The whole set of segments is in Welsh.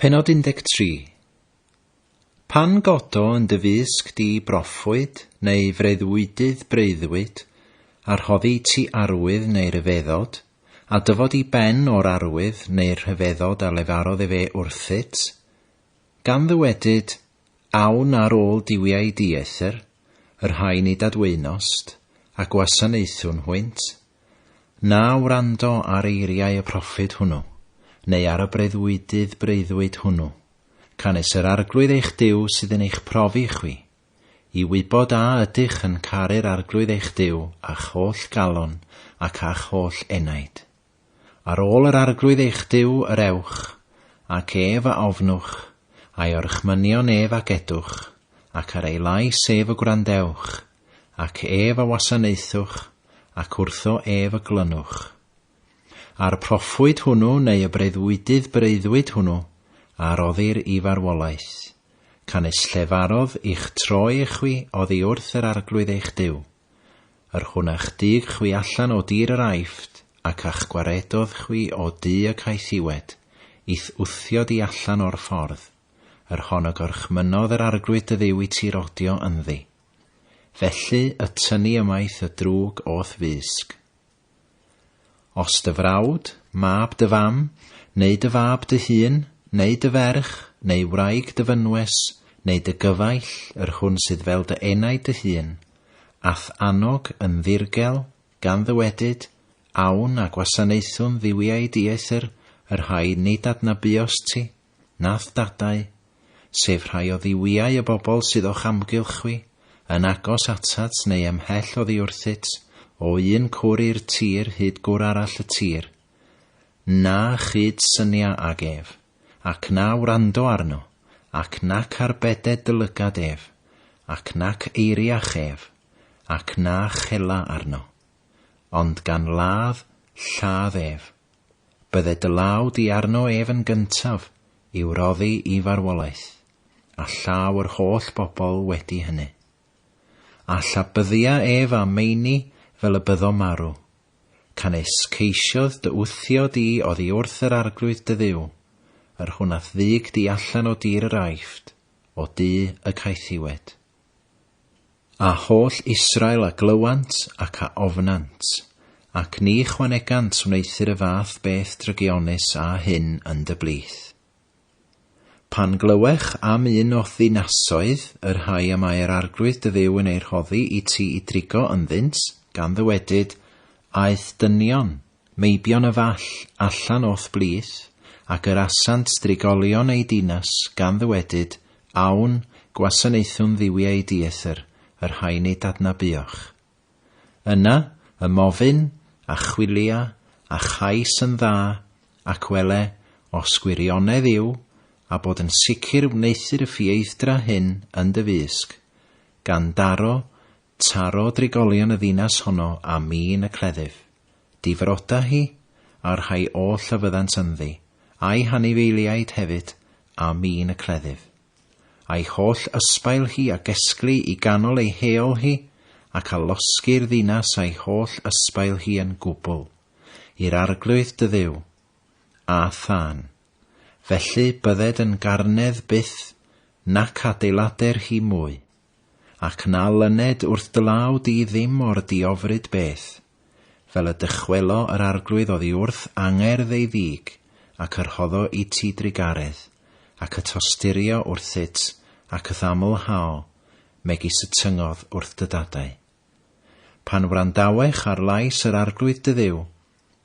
Pennod 13. Pan godo yn dy fysg di broffwyd neu freuddwydydd breuddwyd, a rhoddi ti arwydd neu ryfeddod, a dyfod i ben o'r arwydd neu'r rhyfeddod a lefarodd efe wrthyt, gan ddywedyd, Awn ar ôl duwiau dieithr, y rhai nid adwaenost, a gwasanaethwn hwynt, Na wrando ar eiriau y proffwyd hwnnw, neu ar y breuddwydydd breuddwyd hwnnw, canys yr Arglwydd eich Duw sydd yn eich profi chwi, i wybod a ydych yn caru'r Arglwydd eich Duw â'ch holl galon ac â'ch holl enaid. Ar ôl yr Arglwydd eich Duw yr ewch, ac ef a ofnwch, a'i orchmynion ef a gedwch, ac ar ei lais ef y gwrandewch, ac ef a wasanaethwch, ac wrtho ef y glynwch. A'r proffwyd hwnnw neu y breuddwydydd breuddwyd hwnnw a roddir i farwolaeth, canys llefarodd i'ch troi chwi oddi wrth yr Arglwydd eich Duw, yr hwn a'ch dug chwi allan o dir yr Aifft, ac a'ch gwaredodd chwi o du y caethiwed, i'th wthio di allan o'r ffordd, yr hon y gorchmynnodd yr Arglwydd dy Dduw i ti rodio ynddi. Felly y tynnu ymaith y drwg o'th fysg. Os dy frawd, mab dy fam, neu dy fab dy hun, neu dy ferch, neu wraig dy fynwes, neu dy gyfaill, yr hwn sydd fel dy enaid dy hun, a'th annog yn ddirgel, gan ddywedyd, Awn a gwasanaethwn dduwiau dieithr, y rhai nid adnabuost ti, na'th dadau, sef rhai o dduwiau y bobl sydd o'ch amgylch chwi, yn agos atat neu ymhell oddi wrthyt, o un cwr i'r tir hyd gwr arall y tir. Na chyd synia ag ef, ac na wrando arno, ac nac arbeded dy lygad ef, ac nac eiriach ef, ac na chela arno. Ond gan ladd, lladd ef. Bydde dy law di arno ef yn gyntaf i'w roddi i farwolaeth, a llaw yr holl bobl wedi hynny. A llabyddia ef â meini fel y byddo marw. Canys ceisiodd dy wthio di oddi wrth yr Arglwydd dy Dduw, yr hwn a'th ddug di allan o dir yr Aifft, o du y caethiwed. A holl Israel a glywant ac a ofnant, ac ni chwanegant wneuthur y fath beth drygionus â hyn yn dy blith. Pan glywech am un o'th ddinasoedd, y rhai y mae yr Arglwydd dy Dduw yn eu rhoddi i ti i drigo ynddynt, gan ddywedyd, Aeth dynion, meibion y fall, allan o'th blith, ac yr asant drigolion eu dinas, gan ddywedyd, Awn, gwasanaethwn dduwiau dieithr, y rhai nid adnabuoch. Yna, ymofyn, a chwilia, a chais yn dda, ac wele, os gwirionedd yw, a bod yn sicr wneuthur y ffieidd-dra hyn yn dy fysg, gan daro, taro drigolion y ddinas honno â min y cleddyf. Difroda hi, a'r rhai oll a fyddant ynddi, a'i hanifeiliaid hefyd, â min y cleddyf. A'i holl ysbail hi a gesglu i ganol ei heol hi, ac a losgi'r ddinas a'i holl ysbail hi yn gwbl, i'r Arglwydd dy Dduw, a thân. Felly bydded yn garnedd byth, nac adeilader hi mwy. Ac na lyned wrth dy law di ddim o'r diofryd beth, fel y dychwelo yr Arglwydd oddi wrth angerdd ei ddig, ac y rhoddo i ti drugaredd, ac y tosturio wrthyt, ac y'th amlhao, megis y tyngodd wrth dy dadau. Pan wrandawech ar lais yr Arglwydd dy Dduw,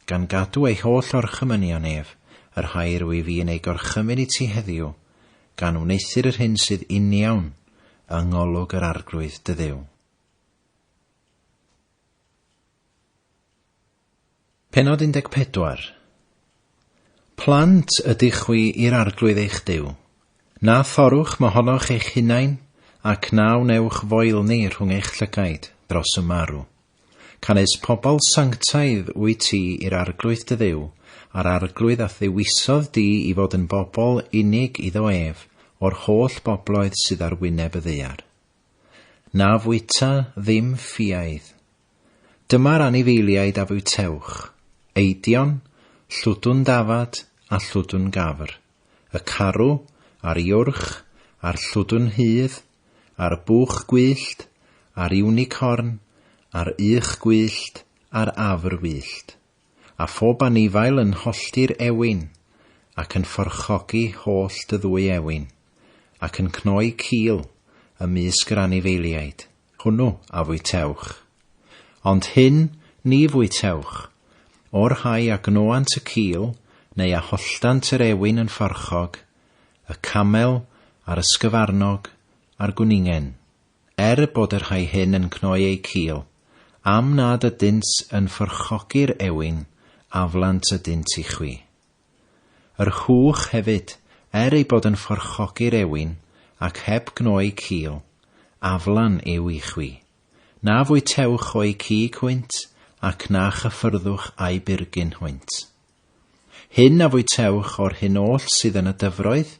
gan gadw ei holl orchymynion ef, y rhai yr wyf i yn eu gorchymyn i ti heddiw, gan wneuthur yr hyn sydd uniawn yng ngolwg yr Arglwydd dy Dduw. Pennod 14. Plant ydych chwi i'r Arglwydd eich Duw. Na thorrwch mohonoch eich hunain, ac na wnewch foelni rhwng eich llygaid dros y marw. Canys pobl sanctaidd wyt ti i'r Arglwydd dy Dduw, a'r Arglwydd a'th ddewisodd di i fod yn bobl unig iddo ef, o'r holl bobloedd sydd ar wyneb y ddaear. Na fwyta ddim ffiaidd. Dyma'r anifeiliaid a fwytewch, eidion, llwdwn dafad, a llwdwn gafr. y carw, a'r iwrch, a'r llwdwn hydd, a'r bwch gwyllt, a'r unicorn, a'r ych gwyllt, a'r afr wyllt. A phob anifail yn hollti'r ewin, ac yn fforchogi hollt y ddwy ewin, ac yn cnoi cil ymysg yr anifeiliaid, hwnnw a fwytewch. Ond hyn ni fwytewch, o'r rhai a gnoant y cil, neu a holltant yr ewin yn fforchog, y camel, a'r ysgyfarnog, a'r gwningen, er bod y rhai hyn yn cnoi eu cil, am nad ydynt yn fforchogi'r ewin, aflant ydynt i chwi. Yr hwch hefyd, er ei bod yn fforchogi'r ewin, ac heb gnoi cil, aflan yw i chwi. Na fwytewch o'u cig hwynt, ac na chyffyrddwch a'u burgyn hwynt. Hyn a fwytewch o'r hyn oll sydd yn y dyfroedd,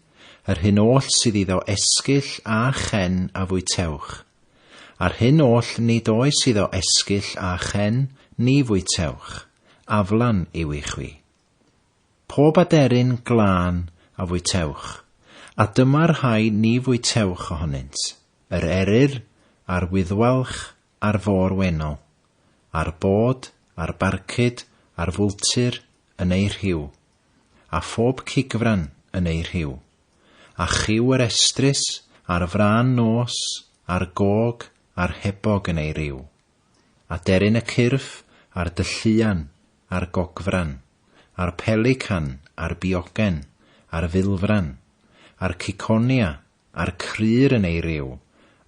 yr hyn oll sydd iddo esgyll a chen a fwytewch. A'r hyn oll nid oes iddo esgyll a chen, ni fwytewch, aflan yw i chwi. Pob aderyn glân a fwytewch, a dyma'r rhai ni fwytewch ohonynt, yr eryr, a'r wyddwalch, a'r fôr wennol, a'r bod, a'r barcud, a'r fwltur, yn eu rhyw, a phob cigfran yn eu rhyw, a chyw yr estrys, a'r frân nos, a'r gog, a'r hebog yn ei ryw, a deryn y cyrff, a'r dylluan, a'r gogfran, a'r pelican, a'r biogen, a'r filfran, a'r ciconia, a'r crŷr yn ei ryw,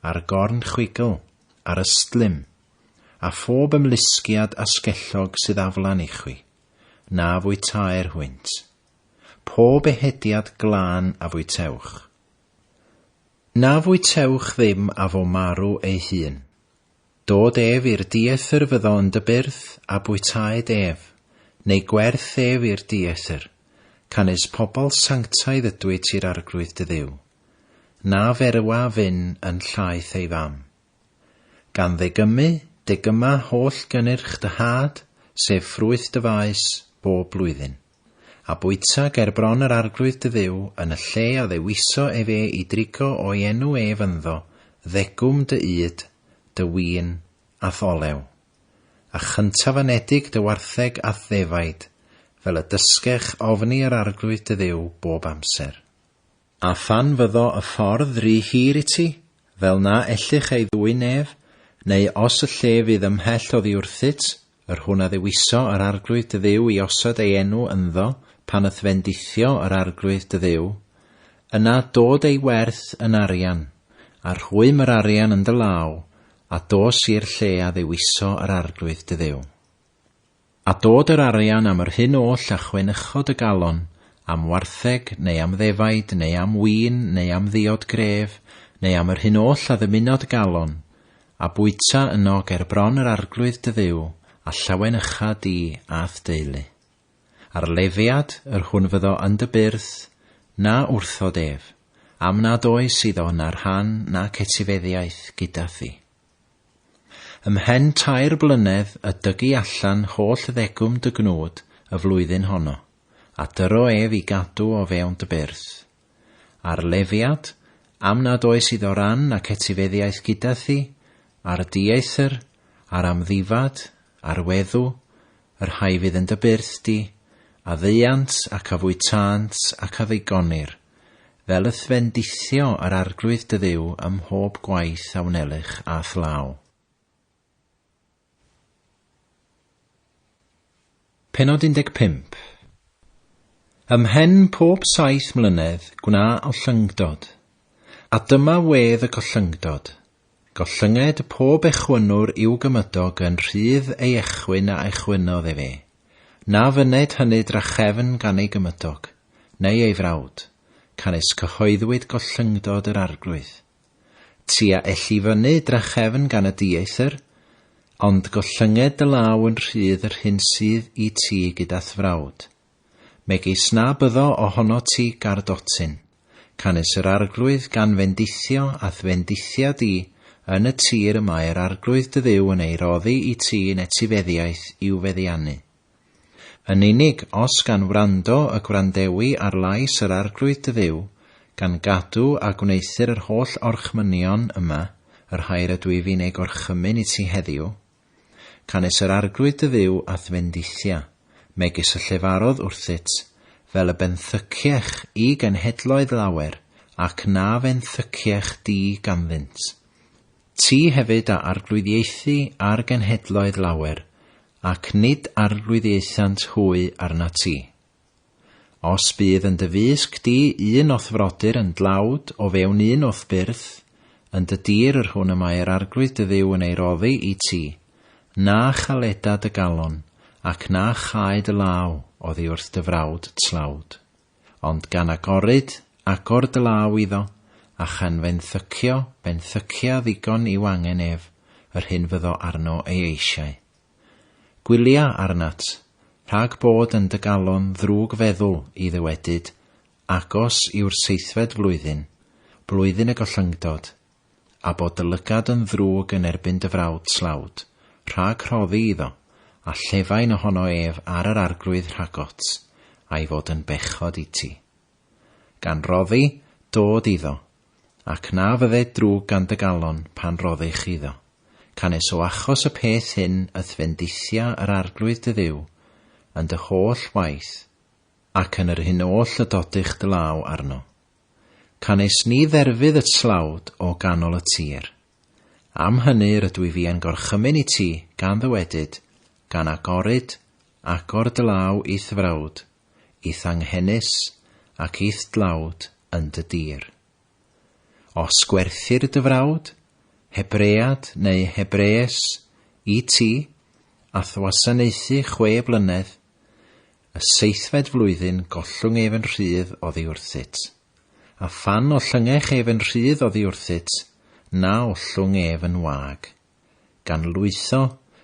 a'r gorn chwigl, a'r ystlum, a phob ymlusgiad asgellog sydd aflan i chwi, na fwytaer hwynt. Pob ehediad glân a fwytewch. Na fwytewch ddim a fo marw ei hun. Dod ef i'r dieithr fyddo yn dy byrth, a bwytaed ef, neu gwerth ef i'r dieithr, canys pobl sanctaidd ydwyt i'r Arglwydd dy Dduw. Na ferwa fyn yn llaeth ei fam. Gan ddegymu, degyma holl gynnyrch dy had, sef ffrwyth dy faes, bob blwyddyn. A bwyta ger bron yr Arglwydd dy Dduw, yn y lle a ddewiso efe i drigo o'i enw ef ynddo, ddegwm dy ŷd, dy win, a'th olew. A chyntaf-anedig dy wartheg a'th ddefaid, fel y dysgech ofni yr Arglwydd dy Dduw bob amser. A phan fyddo y ffordd ry hir i ti, fel na ellych ei ddwyn ef, neu os y lle fydd ymhell oddi wrthyt, yr hwn a ddewiso yr Arglwydd dy Dduw i osod ei enw ynddo, pan y'th fendithio yr Arglwydd dy Dduw, yna dod ei werth yn arian, a rhwym yr arian yn dy law, a dos i'r lle a ddewiso yr Arglwydd dy Dduw. A dod yr arian am yr hyn oll a chwenychod y galon, am wartheg, neu am ddefaid, neu am win, neu am ddiod gref, neu am yr hyn oll a ddymunod y galon, a bwyta yno ger bron yr Arglwydd dy Dduw, a llawenycha di a'th deulu. A'r Lefiad, yr hwn fyddo yn dy byrth, na wrthod ef, am nad oes iddo na rhan nac etifeddiaeth gyda thi. Ymhen tair blynedd y dygi allan holl ddegwm dy gnwd y flwyddyn honno, a dyro ef i gadw o fewn dy byrth. A'r Lefiad, am nad oes iddo ran nac etifeddiaeth gyda thi, a'r dieithr, a'r amddifad, a'r weddw, y rhai fydd yn dy byrth di, a ddeuant ac a fwytânt ac a ddigonir, fel y'th fendithio yr Arglwydd dy Dduw ym mhob gwaith a wnelych â'th law. Pennod 15. Ymhen pob saith mlynedd gwna ollyngdod. A dyma wedd y gollyngdod. Gollynged pob echwynwr i'w gymydog yn rhydd ei echwyn a echwynodd efe. Na fyned hynny drachefn gan ei gymydog, neu ei frawd, canys cyhoeddwyd gollyngdod yr Arglwydd. Ti a elli fyny drachefn gan y dieithr, ond gollynged dy law yn rhydd yr hyn sydd i ti gyda'th frawd. Megis na byddo ohono ti gardotyn, canys yr Arglwydd gan fendithio a'th fendithia di yn y tir y mae yr Arglwydd dy Dduw yn ei roddi i ti yn etifeddiaeth i'w feddiannu. Yn unig os gan wrando y gwrandewi ar lais yr Arglwydd dy Dduw, gan gadw a gwneuthur yr holl orchmynion yma, y rhai yr ydwyf fi'n eu gorchymyn i ti heddiw. Canys yr Arglwydd dy Dduw a'th fendithia, megis y llefarodd wrthyt, fel y benthyciech i genhedloedd lawer, ac na fenthyciech di ganddynt. Ti hefyd a arglwyddiaethi ar genhedloedd lawer, ac nid arglwyddiaethant hwy arnat ti. Os bydd yn dy fysg di un o'th frodyr yn dlawd o fewn un o'th byrth, yn dy dir yr hwn y mae yr Arglwydd dy Dduw yn ei roddi i ti, na chaleda dy galon, ac na chae dy law oddi wrth dy frawd tlawd. Ond gan agoryd, agor dy law iddo, a chan fenthycio, benthycia ddigon i'w angen ef, yr hyn fyddo arno ei eisiau. Gwylia arnat, rhag bod yn dy galon ddrwg feddwl i ddywedyd, Agos yw'r seithfed flwyddyn, blwyddyn y gollyngdod, a bod dy lygad yn ddrwg yn erbyn dy frawd tlawd, rhag rhoddi iddo, a llefain ohono ef ar yr Arglwydd rhagot, a'i fod yn bechod i ti. Gan roddi, dod iddo, ac na fydded drwg gan dy galon pan roddych iddo. Canys o achos y peth hyn y'th fendithia yr Arglwydd dy Dduw yn dy holl waith, ac yn yr hyn oll y dodych dy law arno. Canys ni dderfydd y tlawd o ganol y tir. Am hynny yr ydwyf fi yn gorchymyn i ti, gan ddywedyd, Gan agoryd, agor dy law i'th frawd, i'th anghenus ac i'th dlawd yn dy dir. Os gwerthir dy frawd, Hebread neu Hebrees, i ti, a'th wasanaethu chwe blynedd, y seithfed flwyddyn gollwng ef yn rhydd oddi wrthyt. A phan ollyngech ef yn rhydd oddi wrthyt, na ollwng ef yn wag. Gan lwytho,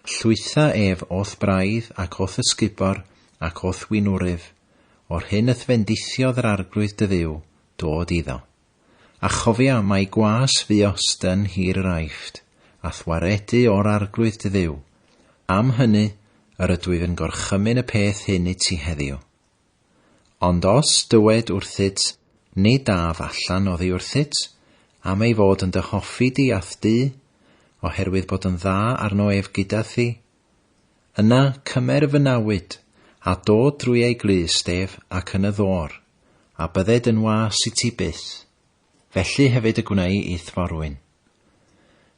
llwytha ef o'th braidd ac o'th ysgubor ac o'th winwryf, o'r hyn y'th fendithiodd yr Arglwydd dy Dduw, dod iddo. A chofia mai gwas fuost yn nhir yr Aifft, a'th waredu o'r Arglwydd dy Dduw. Am hynny, yr ydwyf yn gorchymyn y peth hyn i ti heddiw. Ond os dywed wrthyt, Nid af allan oddi wrthyt, am ei fod yn dy hoffi di a'th dŷ, oherwydd bod yn dda arno ef gyda thi, yna cymer fy nawyd, a dod drwy ei glust ef ac yn y ddôr, a bydded yn was i ti byth. Felly hefyd y gwnei i'th forwyn.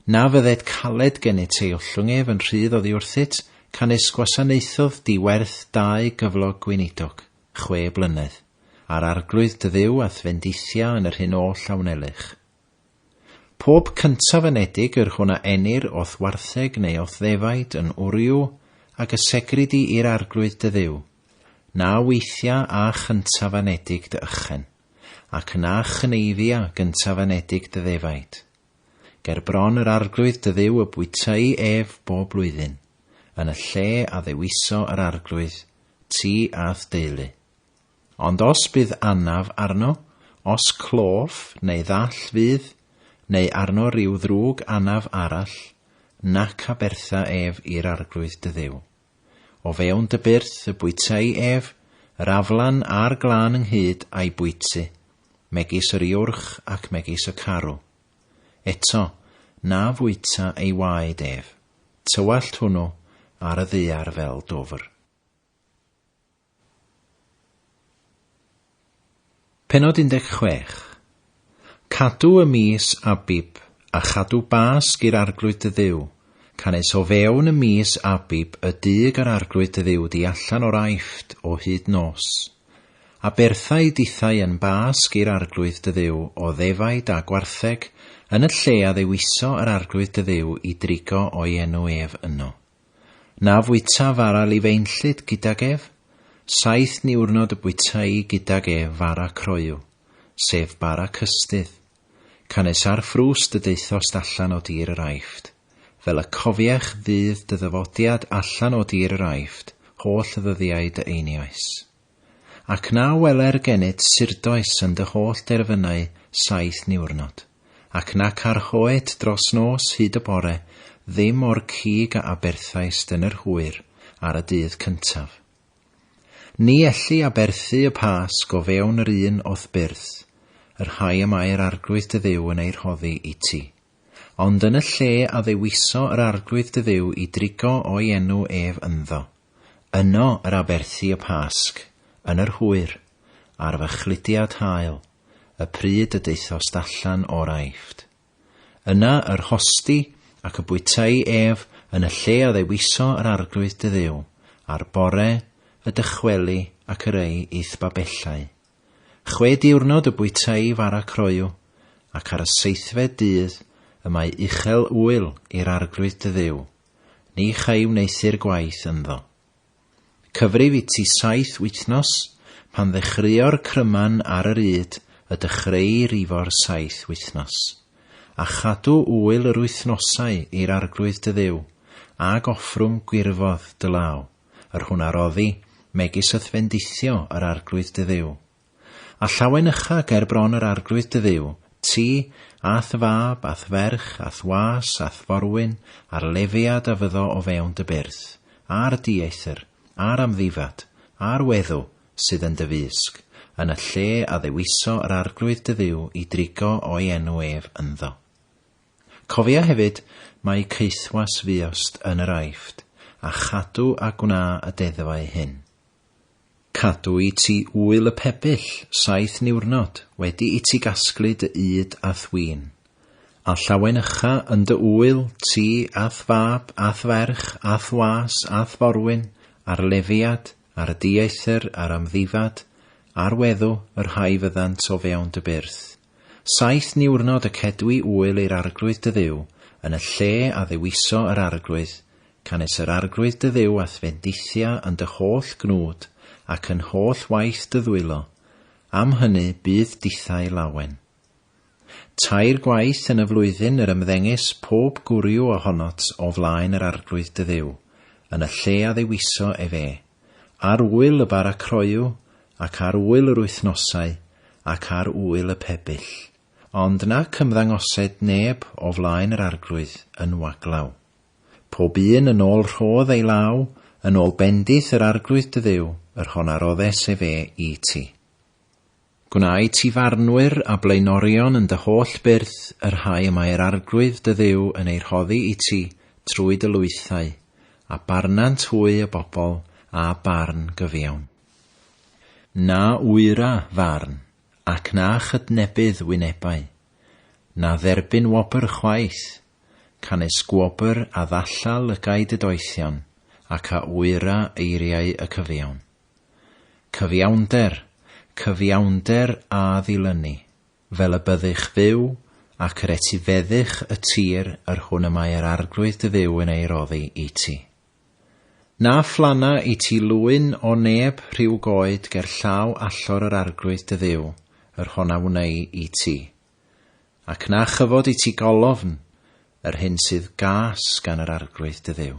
Na fydded caled gennyt ei ollwng ef yn rhydd oddi wrthyt, canys gwasanaethodd di werth dau gyflog gweinidog, chwe blynedd, a'r Arglwydd dy Dduw a'th fendithia yn yr hyn oll a wnelych. Pob cyntaf-anedig yr hwn a enir o'th wartheg neu o'th ddefaid yn wryw a gysegri di i'r Arglwydd dy Dduw, na weithia â chyntaf-anedig dy ychen. Ac na chneifia gyntaf-anedig dy ddefaid. Ger bron yr Arglwydd dy Dduw y bwytai ef bob blwyddyn, yn y lle a ddewiso yr Arglwydd, ti a'th deulu. Ond os bydd anaf arno, os cloff neu ddall fydd, neu arno ryw ddrwg anaf arall, nac abertha ef i'r Arglwydd dy Dduw. O fewn dy byrth y bwytai ef, yr aflan a'r glân ynghyd a'i bwyty, megis yr iwrch ac megis y carw. Eto, na fwyta ei waed ef, tywallt hwnnw ar y ddaear fel dwfr. Pennod 16. Cadw y mis Abib, a chadw Basg i'r Arglwydd dy Dduw, canys o fewn y mis Abib y dug yr Arglwydd dy Dduw di allan o'r Aifft o hyd nos. A berthau dithau yn Basg i'r Arglwydd dy Dduw o ddefaid a gwartheg yn y lle a ddewiso yr Arglwydd dy Dduw i drigo o'i enw ef yno. Na fwyta fara lifeinllyd gydag ef? Saith niwrnod y bwyta i gydag ef fara croyw, sef bara cystudd. Canys ar ffrwst y daethost allan o dir yr Aifft, fel y cofiech ddydd dy ddyfodiad allan o dir yr Aifft, holl ddyddiau dy einioes. Ac na weler gennyt surdoes yn dy holl derfynau saith niwrnod, ac nac arhoet dros nos hyd y bore ddim o'r cig a aberthaist yn yr hwyr ar y dydd cyntaf. Ni elli aberthu y Pasg o fewn yr un o'th byrth, y rhai y mae'r Arglwydd dy Dduw yn eu rhoddi i ti. Ond yn y lle a ddewiso yr Arglwydd dy Dduw i drigo o'i enw ef ynddo, yno yr aberthi y Pasg, yn yr hwyr, ar fychludiad haul, y pryd y daethost allan o'r Aifft. Yna yr hosti ac y bwytei ef yn y lle a ddewiso yr Arglwydd dy Dduw, a'r bore y dychweli ac yr ei i'th babellau. Chwe diwrnod y bwytei fara croyw, ac ar y seithfed dydd y mae uchel ŵyl i'r Arglwydd dy Dduw, ni chei wneuthur gwaith ynddo. Cyfrif i ti saith wythnos, pan ddechreuo'r cryman ar yr ŷd y dechreu rifo'r saith wythnos. A chadw ŵyl yr wythnosau i'r Arglwydd dy Dduw, ag offrwm gwirfodd dy law, yr hwn a roddi, megis y'th fendithio yr Arglwydd dy Dduw. A llawenycha ger bron yr Arglwydd dy Dduw, ti, a'th fab, a'th ferch, a'th was, a'th forwyn, a'r Lefiad a fyddo o fewn dy byrth, a'r dieithr, a'r amddifad, a'r weddw, sydd yn dy fysg, yn y lle a ddewiso yr Arglwydd dy Dduw i drigo o'i enw ef ynddo. Cofia hefyd mai caethwas fuost yn yr Aifft, a chadw a gwna y deddfau hyn. Cadw i ti ŵyl y pebyll, saith niwrnod, wedi i ti gasglu dy ŷd a'th win. A llawenycha yn dy ŵyl, ti, a'th fab, a'th ferch, a'th was, a'th forwyn, a'r Lefiad, a'r dieithr, a'r amddifad, a'r weddw, y rhai fyddant o fewn dy byrth. Saith niwrnod y cedwi ŵyl i'r Arglwydd dy Dduw, yn y lle a ddewiso yr Arglwydd, Canys yr Arglwydd dy Dduw a'th fendithia yn dy holl gnwd, ac yn holl waith dy ddwylo, am hynny bydd dithau lawen. Tair gwaith yn y flwyddyn yr ymddengys pob gwryw ohonot o flaen yr Arglwydd dy Dduw, yn y lle a ddewiso ef e, ar ŵyl y bara croyw, ac ar ŵyl yr wythnosau, ac ar ŵyl y pebyll. Ond nac ymddangosed neb o flaen yr Arglwydd yn waglaw. Pob un yn ôl rhodd ei law, yn ôl bendith yr Arglwydd dy Dduw, yr hon a roddes ef e i ti. Gwna i ti farnwyr a blaenorion yn dy holl byrth, y rhai y mae yr Arglwydd dy Dduw yn eu rhoddi i ti trwy dy lwythau, a barnant hwy y bobl â barn gyfiawn. Na wyra farn, ac na chydnebydd wynebau, na dderbyn wobr chwaith, Canys gwobr a ddalla lygaid y doethion, ac a wyra eiriau y cyfiawn. Cyfiawnder, cyfiawnder a ddilyni, fel y byddych fyw, ac yr etifeddych y tir yr hwn y mae yr Arglwydd dy Dduw yn ei roddi i ti. Na phlanna i ti lwyn o neb rhyw goed ger llaw allor yr Arglwydd dy Dduw, yr hon a wnei i ti. Ac na chyfod i ti golofn, yr hyn sydd gas gan yr Arglwydd dy Dduw.